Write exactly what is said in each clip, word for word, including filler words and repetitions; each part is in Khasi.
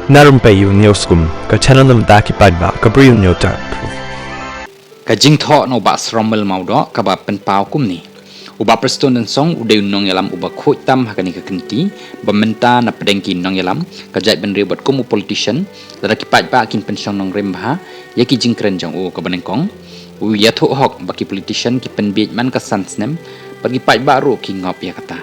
Na rympei ïa u Newskum, ka channel na bynta ki paidbah ka Bri u Newtap. Ka jingthoh na u Bah Sromil Mawdoh kaba pynpaw kumne. U Bah Prestone Tynsong u dei u nongïalam uba khuid tam ha kane ka kynti, ba mynta na pdeng ki nongïalam ka jaitbynriew bad kum u politician, lada ki paidbah kin pynshong nongrim bha ïa ki jingkren jong u, kaba nyngkong u ïathuh hok ba ki politician ki pynbieit man ka san snem, bad ki paidbah ruh ki ngop ïa kata.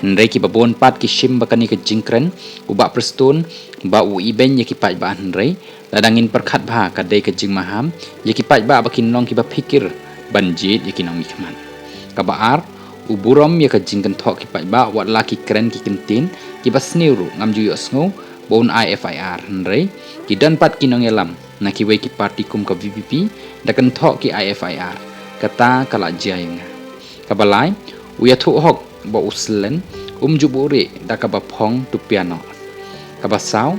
Hynrei kiba bun pat ki shim ba kane ka jingkren u Bah Prestone ba u ibeiñ ïa ki paidbah, hynrei lada ngin pyrkhat bha ka dei ka jingmaham ïa ki paidbah ba kin long kiba phikir ban jied ïa ki nongmihkhmat. Kaba ar, u burom ïa ka jingkynthoh ki paidbah, wat la ki kren ki kyntien kiba sniew ruh ngam ju ïohsngew ba un ai F I R, hynrei ki don pat ki nongïalam na kiwei ki parti kum ka V P P da kynthoh ki ai F I R. Kata ka la jia ïa nga. Kaba lai, u ïathuh hok ba u Syllen um ju buhrieh da kaba phong tupia noh. Kaba saw,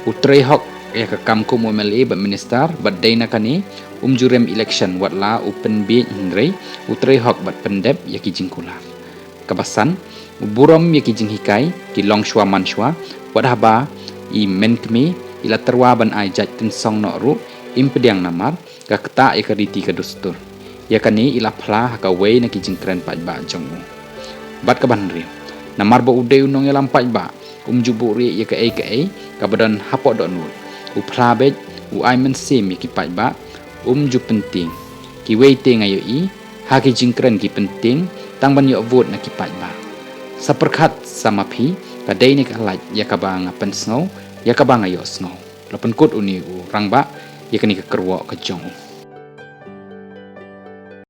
u trei hok ïa ka kam kum u M L A bad minister, bad dei na kane um ju rem election, wat la u pynbieit, hynrei u trei hok bad pyndep ïa ki jingkular. Kaba san, u burom ïa ki jinghikai ki longshuwa manshuwa, wat haba i Mynkmie i la tyrwa ban ai jait tynsong noh ruh im pdiang, namar ka ktah ïa ka riti ka dustur. Ïa kane i la phla ha kawei na ki jingkren paidbah jong u. Bad kaba hynriew, namar ba u dei u nongïalam paidbah, um ju buhrieh ïa kaei kaei kaba don hapoh dohnud. U phla beit, u ai mynsiem ïa ki paidbah, um ju pyntieng. Kiwei te nga ïohi ha ki jingkren ki pyntieng tang ban ïoh vote na ki paidbah. Sa pyrkhat sa ma phi, ka dei ne ka lait ïa kaba nga pynsngew, ïa kaba nga ïohsngew? La pynkut une u rangbah ïa kane ka kyrwoh ka jong u.